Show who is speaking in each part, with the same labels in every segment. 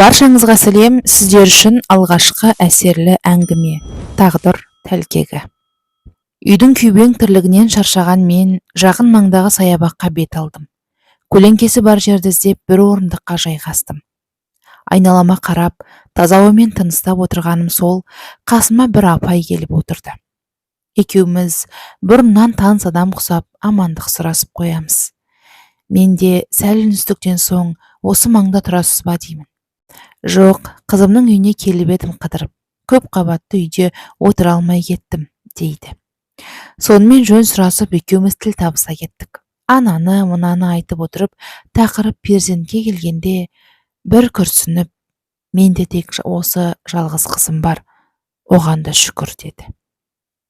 Speaker 1: Баршаңызға сәлем! Сіздер үшін алғашқы әсерлі әңгіме: «Тағдыр тәлкегі». Үйдің күйбең тірлігінен шаршаған мен жақын маңдағы саябаққа бет алдым. Көлеңкесі бар жерді іздеп, бір орындыққа жайғастым. Айналама қарап, таза ауамен тыныстап отырғаным сол, қасыма бір апай келіп отырды. Екеуміз бұрыннан таныс адам құсап, амандық сұрасып қоямыз. Мен де сәл үнсіздіктен соң: «Осы маңда тұрасыз ба?» – деймін. «Жоқ, қызымның үйіне келіп едім қыдырып, көп қабатты үйде отыра алмай кеттім», – дейді. Сонымен жөн сұрасып, екеуміз тіл табыса кеттік. Ананы мынаны айтып отырып, тақырып перзентке келгенде бір күрсініп: «Менде тек осы жалғыз қызым бар, оған да шүкір», – деді.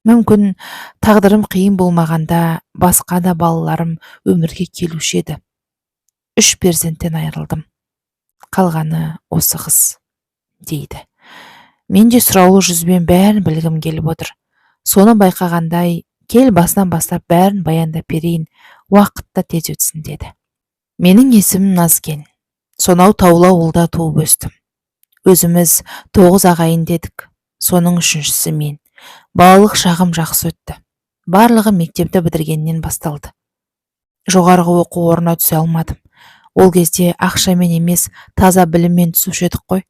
Speaker 1: «Мүмкін, тағдырым қиын болмағанда, басқа да балаларым өмірге келуші еді. Үш перзенттен айырылдым, қалғаны осы қыз», – дейді. Мен де сұраулы жүзбен бәрін білгім келіп отыр. Соны байқағандай: «Кел, басынан бастап бәрін баяндап берейін, уақыт та тез өтсін», – деді. «Менің есімім Назген. Сонау таулы ауылда туып өстім. Өзіміз тоғыз ағайынды едік, соның үшіншісі мен. Балалық шағым жақсы өтті. Барлығы мектепті бітіргеннен басталды. Жоғарғы оқу орнына түсе алмадым. Ол кезде ақшамен емес, таза біліммен түсуші едік қой.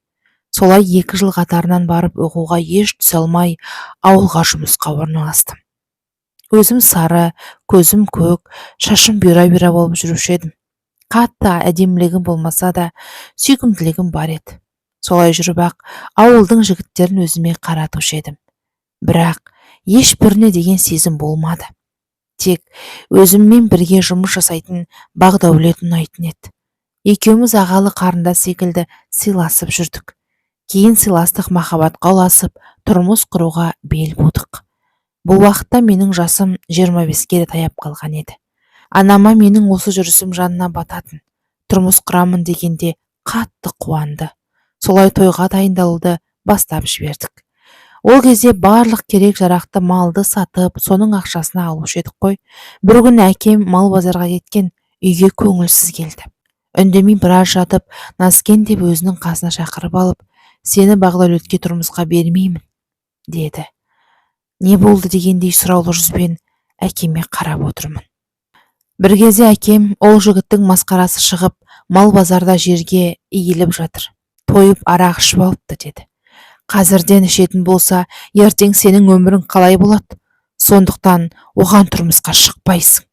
Speaker 1: Солай 2 жыл қатарынан барып, оқуға еш түсе алмай, ауылға жұмысқа орналастым. Өзім сары, көзім көк, шашым бұйра-бұйра болып жүруші едім. Қатты әдемілігім болмаса да, сүйкімділігім бар еді. Солай жүріп ақ ауылдың жігіттерін өзіме қаратушы едім. Бірақ ешбіріне деген сезім болмады. Тек өзіммен бірге жұмыс жасайтын Бағдәулет ұнайтын еді. Екеуміз ағалы қарындас секілді сыйласып жүрдік. Кейін сыйластық махаббатқа ұласып, тұрмыс құруға бел будық. Бұл уақытта менің жасым 25-ке де таяп қалған еді. Анама менің осы жүрісім жанына бататын. Тұрмыс құрамын дегенде қатты қуанды. Солай тойға дайындалуды бастап жібердік. Ол кезде барлық керек жарақты малды сатып, соның ақшасына алушы едік қой. Бір күні әкем мал базарға кеткен, үйге көңілсіз келді. Үндемей біраз жатып, «Назкен» деп өзінің қасына шақырып алып: «Сені Бағдәулетке тұрмысқа бермеймін», – деді. Не болды дегендей сұраулы жүзбен әкеме қарап отырмын. Бір кезде әкем: «Ол жігіттің масқарасы шығып, мал базарда жерге иіліп жатыр, тойып арақ ішіп алыпты», – деді. «Қазірден ішетін болса, ертең сенің өмірің қалай болады? Сондықтан оған тұрмысқа шықпайсың.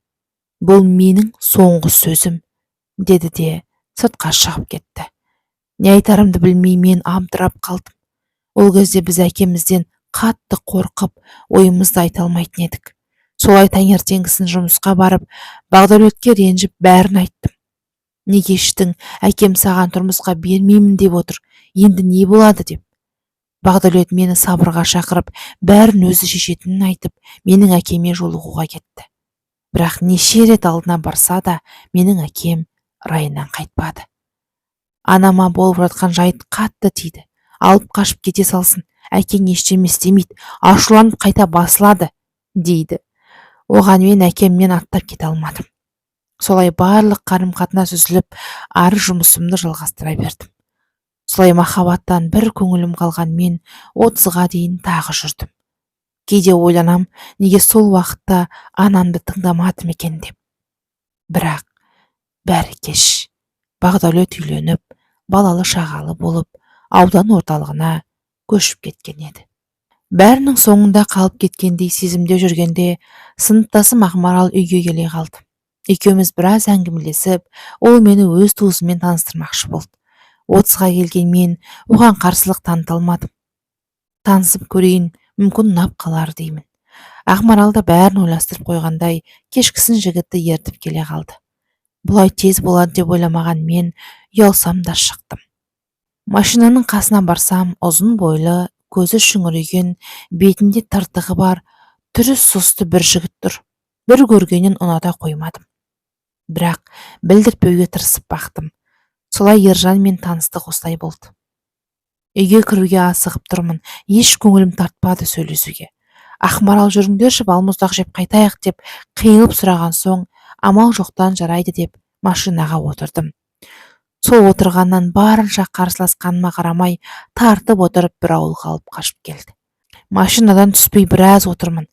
Speaker 1: Бұл менің соңғы сөзім», – деді де сыртқа шығып кетті. Не айтарымды білмей, мен абдырап қалдым. Ол кезде біз әкемізден қатты қорқып, ойымызды айта алмайтын едік. Солай таңертеңгісін жұмысқа барып, Бағдәулетке ренжіп, бәрін айттым. «Неге іштің? Әкем саған тұрмысқа бермеймін деп отыр, енді не болады?» – деп. Бағдәулет мені сабырға шақырып, бәрін өзі шешетінін айтып, менің әкеме жолығуға кетті. Бірақ неше рет алдына барса да, менің әкем райынан қайтпады. Анама болып жатқан жайт қатты тиді. «Алып қашып кете салсын, әкең ештеме істемейді, ашуланып қайта басылады», – дейді. Оған мен әкемнен аттап кете алмадым. Солай барлық қарым қатынас үзіліп, ары жұмысымды жалғастыра бердім. Солай махаббаттан бір көңілім қалған мен 30-ға дейін тағы жүрдім. Кейде ойланам, неге сол уақытта анамды тыңдамадым екен деп. Бірақ бәрі кеш. Бағдәулет үйленіп, балалы шағалы болып, аудан орталығына көшіп кеткен еді. Бәрінің соңында қалып кеткендей сезімде жүргенде, сыныптасым Ақмарал үйге келе қалды. Екеуміз біраз әңгімелесіп, ол мені өз туысымен таныстырмақшы болды. 30-ға келген мен оған қарсылық таныта алмадым. «Танысып көрейін, мүмкін, ұнап қалар», – деймін. Ақмарал да бәрін ойластырып қойғандай, кешкісін жігітті ертіп келе қалды. Бұлай тез болады деп ойламаған мен ұялсам да шықтым. Машинаның қасына барсам, ұзын бойлы, көзі шүңірейген, бетінде тыртығы бар, түрі сұсты бір жігіт тұр. Бір көргеннен ұната қоймадым, бірақ білдіртпеуге тырысып бақтым. Солай Ержанмен таныстық осылай болды. Үйге кіруге асығып тұрмын, еш көңілім тартпады сөйлесуге. Ақмарал: «Жүріңдерші, балмұздақ жеп қайтайық», – деп қиылып сұраған соң, амал жоқтан «жарайды» деп машинаға отырдым. Сол отырғаннан барынша қарсыласқаныма қарамай тартып отырып бір ауылға алып қашып келді. Машинадан түспей біраз отырмын.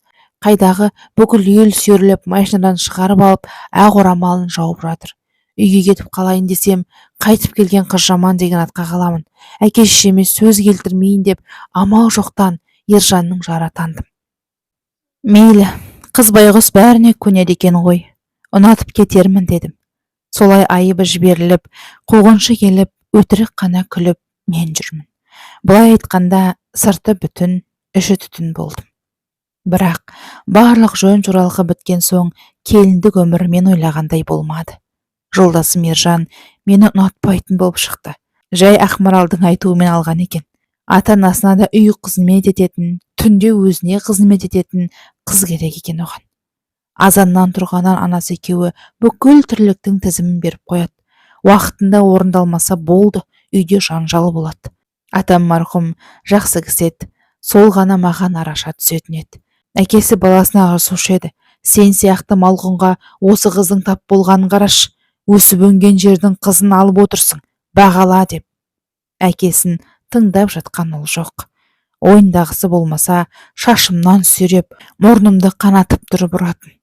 Speaker 1: Қайдағы бүкіл ел сүйрелеп машинадан шығарып алып, ақ орамалын жауып жатыр. Үйге кетіп қалайын десем, қайтып келген қыз жаман деген атқа қаламын. Әке шешеме сөз келтірмейін деп амал жоқтан Ержанның жары атандым. Мейлі, қыз байғұс бәріне көнеді екен ғой, ұнатып кетермін дедім. Солай айыбы жіберіліп, қуғыншы келіп, өтірік қана күліп мен жүрмін. Былай айтқанда, сырты бүтін, іші түтін болдым. Бірақ барлық жөн жоралғы біткен соң келіндік өмір мен ойлағандай болмады. Жолдасым Ержан мені ұнатпайтын болып шықты. Жай Ақмаралдың айтуымен алған екен. Ата-анасына да үй қызмет ететін, түнде өзіне қызмет ететін қыз керек екен оған. Азаннан тұрғаннан анасы екеуі бүкіл тірліктің тізімін беріп қояды. Уақытында орындалмаса болды, үйде жанжал болады. Атам марқұм жақсы кісі еді, сол ғана маған араша түсетін еді. Әкесі баласына ұрысушы еді. Сен сияқты малғұнға осы қыздың тап болғанын қарашы, өсіп өнген жердің қызын алып отырсың, бағала деп. Әкесін тыңдап жатқан ол жоқ. Ойындағысы болмаса, шашымнан сүйреп, мұрнымды қанатып тұрып ұратын.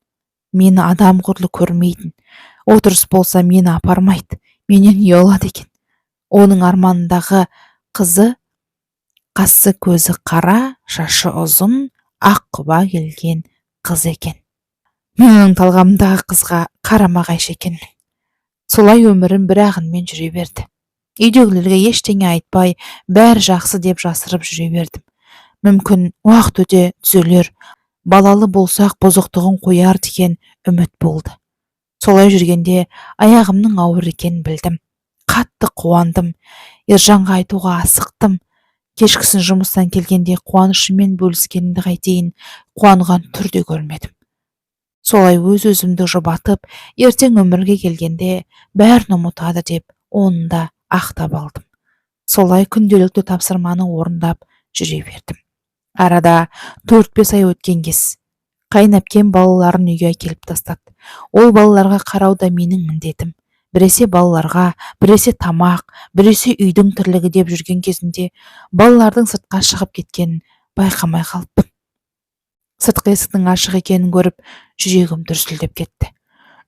Speaker 1: Мені адам құрлы көрмейтін. Отырыс болса мені апармайды, менен ұялады екен. Оның арманындағы қызы қасы көзі қара, шашы ұзын, ақ құба келген қыз екен. Мен оның талғамындағы қызға қарама-қайшы екенмін. Солай өмірім бір ағынмен жүре берді. Үйдегілерге ештеңе айтпай, бәрі жақсы деп жасырып жүре бердім. Мүмкін уақыт өте түзелер, балалы болсақ бұзықтығын қояр деген үміт болды. Солай жүргенде аяғымның ауыр екенін білдім. Қатты қуандым. Ержанға айтуға асықтым. Кешкісін жұмыстан келгенде қуанышыммен бөліскенімді қайтейін, қуанған түрде көрмедім. Солай өз-өзімді жұбатып, ертең өмірге келгенде бәрін ұмытады деп оны да ақтап алдым. Солай күнделікті тапсырманы орындап жүре бердім. Арада 4-5 ай өткен кез қайын әпкем балаларын үйге әкеліп тастады. Ол балаларға қарау да менің міндетім. Біресе балаларға, біресе тамақ, біресе үйдің тірлігі деп жүрген кезімде балалардың сыртқа шығып кеткенін байқамай қалыппын. Сыртқы есіктің ашық екенін көріп, жүрегім дүрсілдеп кетті.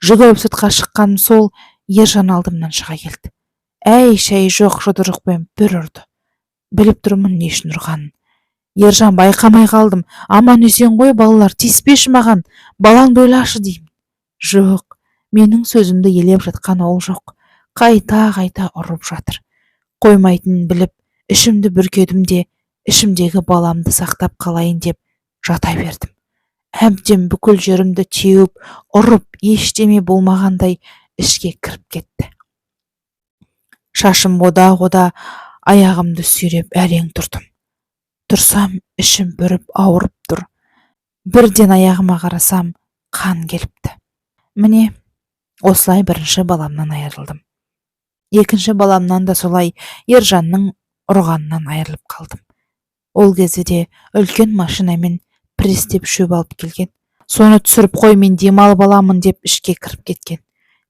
Speaker 1: Жүгіріп сыртқа шыққаным сол, Ержан алдымнан шыға келді. Әй шәй жоқ, жұдырықпен бір ұрды. Біліп тұрмын не үшін ұрғанын. Ержан, байқамай қалдым, аман есен ғой балалар, тиіспеші маған, балаңды ойлашы деймін. Жоқ, менің сөзімді елеп жатқан ол жоқ, қайта-қайта ұрып жатыр. Қоймайтынын біліп, ішімді бүркедім де, ішімдегі баламды сақтап қалайын деп жата бердім. Әбден бүкіл жерімді теуіп, ұрып, ештеме болмағандай ішке кіріп кетті. Шашым ода-ода, аяғымды сүйреп әрең тұрдым. Тұрсам, ішім бүріп ауырып тұр. Бірден аяғыма қарасам, қан келіпті. Міне, осылай бірінші баламнан айырылдым. Екінші баламнан да солай Ержанның ұрғанынан айырылып қалдым. Ол кезде де үлкен машинамен пресстеп шөп алып келген. Соны түсіріп қой, мен демалып аламын деп ішке кіріп кеткен.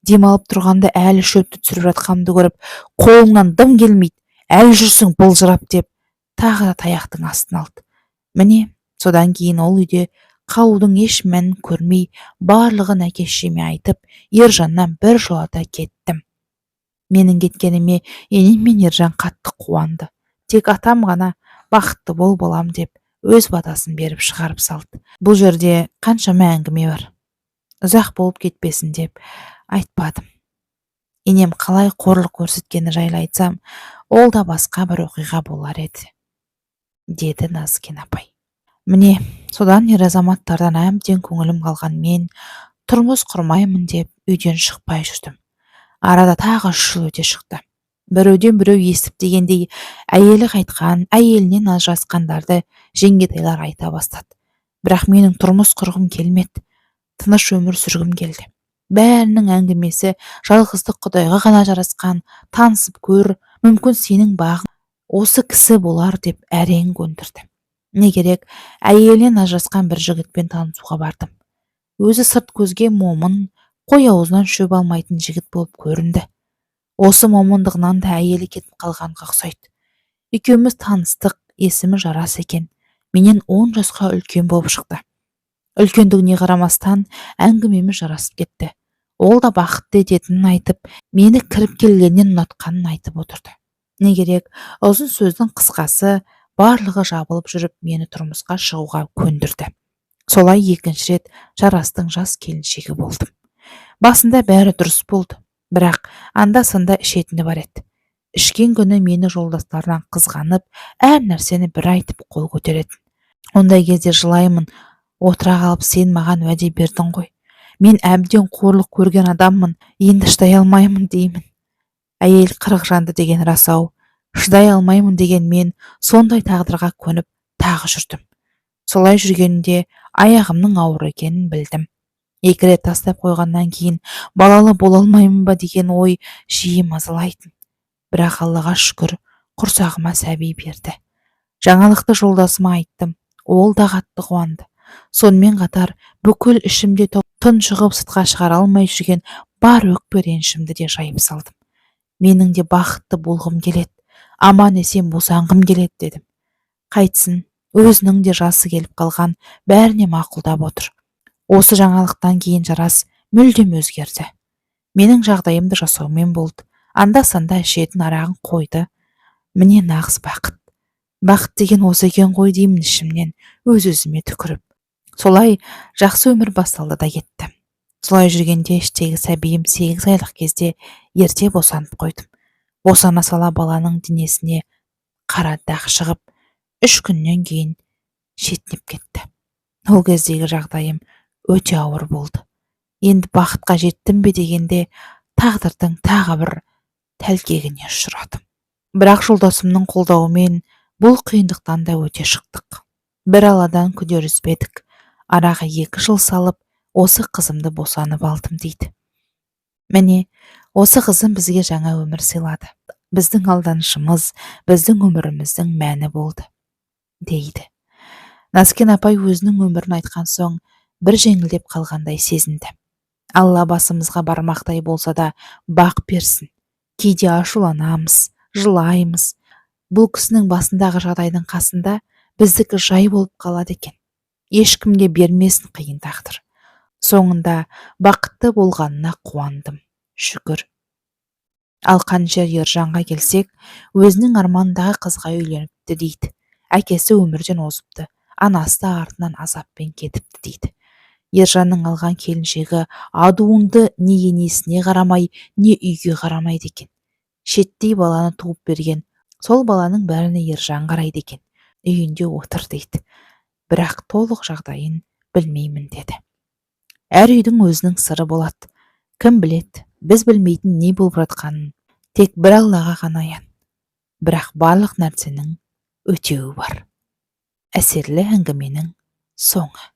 Speaker 1: Демалып тұрғанда әлі шөпті түсіріп жатқанымды көріп, қолыңнан дым келмейді, әлі жүрсің былжырап деп тағы да таяқтың астына алды. Міне, содан кейін ол үйде қалудың еш мәнін көрмей, барлығын әке шешеме айтып, Ержаннан бір жолата кеттім. Менің кеткеніме енем мен Ержан қатты қуанды. Тек атам ғана бақытты бол балам деп өз батасын беріп шығарып салды. Бұл жерде қаншама әңгіме бар. Ұзақ болып кетпесін деп айтпадым. Енем қалай қорлық көрсеткені жайлы айтсам, ол да басқа бір оқиға болар еді, деді Назкен апай. Міне, содан ер азаматтардан әбден көңілім қалған мен тұрмыс құрмаймын деп үйден шықпай жүрдім. Арада тағы 3 жыл өте шықты. Біреуден біреу естіп дегендей, әйелі қайтқан, әйелінен ажырасқандарды жеңгетайлар айта бастады. Бірақ менің тұрмыс құрғым келмеді. Тыныш өмір сүргім келді. Бәрінің әңгімесі жалғыздық Құдайға ғана жарасқан, танысып көр, мүмкін сенің бағың осы кісі болар деп әрең көндірді. Не керек, әйелінен ажырасқан бір жігітпен танысуға бардым. Өзі сырт көзге момын, қой аузынан шөп алмайтын жігіт болып көрінді. Осы момындығынан да әйелі кетіп қалғанға ұқсайды. Екеуміз таныстық, есімі Жарас екен. Менен 10 жасқа үлкен болып шықты. Үлкендігіне қарамастан әңгімеміз жарасып кетті. Ол да бақытты ететінін айтып, мені кіріп келгеннен ұнатқанын айтып отырды. Не керек, ұзын сөздің қысқасы, барлығы жабылып жүріп мені тұрмысқа шығуға көндірді. Солай екінші рет Жарастың жас келіншегі болдым. Басында бәрі дұрыс болды, бірақ анда-санда ішетіні бар еді. Ішкен күні мені жолдастарынан қызғанып, әр нәрсені бір айтып қол көтеретін. Ондай кезде жылаймын, отыра қалып, сен маған уәде бердің ғой. Мен әбден қорлық көрген адаммын, енді шыдай алмаймын деймін. Әйел 40 жанды деген рас-ау. Шыдай алмаймын деген мен сондай тағдырға көніп тағы жүрдім. Солай жүргенде аяғымның ауыр екенін білдім. 2 рет тастап қойғаннан кейін балалы бола алмаймын ба деген ой жиі мазалайтын. Бірақ Аллаға шүкір, құрсағыма сәби берді. Жаңалықты жолдасыма айттым, ол да қатты қуанды. Сонымен қатар бүкіл ішімде тұншығып сыртқа шығара алмай жүрген бар өкпе ренішімді де жайып салдым. Менің де бақытты болғым келеді, аман есен босанғым келеді дедім. Қайтсын, өзінің де жасы келіп қалған, бәріне мақұлдап отыр. Осы жаңалықтан кейін Жарас мүлдем өзгерді. Менің жағдайымды жасаумен болды. Анда-санда ішетін арағын қойды. Міне нағыз бақыт. Бақыт деген осы екен ғой деймін ішімнен, өз-өзіме түкіріп. Солай жақсы өмір басталды да кетті. Солай жүргенде іштегі сәбиім 8 айлық кезде ерте босанып қойдым. Босана сала баланың денесіне қара дақ шығып, 3 күннен кейін шетінеп кетті. Ол кездегі жағдайым өте ауыр болды. Енді бақытқа жеттім бе дегенде тағдырдың тағы бір тәлкегіне ұшырадым. Бірақ жолдасымның қолдауымен бұл қиындықтан да өте шықтық. Бір Алладан күдер үзбедік. Араға 2 жыл салып, осы қызымды босанып алдым дейді. Міне, осы қызым бізге жаңа өмір сыйлады. Біздің алданышымыз, біздің өміріміздің мәні болды, дейді. Наскен апай өзінің өмірін айтқан соң бір жеңілдеп қалғандай сезінді. Алла басымызға бармақтай болса да бақ берсін. Кейде ашуланамыз, жылаймыз. Бұл кісінің басындағы жағдайдың қасында біздікі жай болып қалады екен. Ешкімге бермесін қиын тағдыр. Соңында бақытты болғанына қуандым, шүкір. Ал Қаншер Ержанға келсек, өзінің армандағы қызға үйленіпті дейді. Әкесі өмірден озыпты, анасы да артынан азаппен кетіпті дейді. Ержанның алған келіншегі адуынды, не енесіне қарамай, не үйге қарамайды екен. Шеттей баланы туып берген, сол баланың бәріне Ержан қарайды екен. Үйінде отыр дейді. Бірақ толық жағдайын білмеймін деді. Әр үйдің өзінің сыры болады. Кім біледі, біз білмейтін не болып жатқанын, тек бір Аллаға ғана аян. Бірақ барлық нәрсенің өтеуі бар. Әсерлі әңгіменің соңы.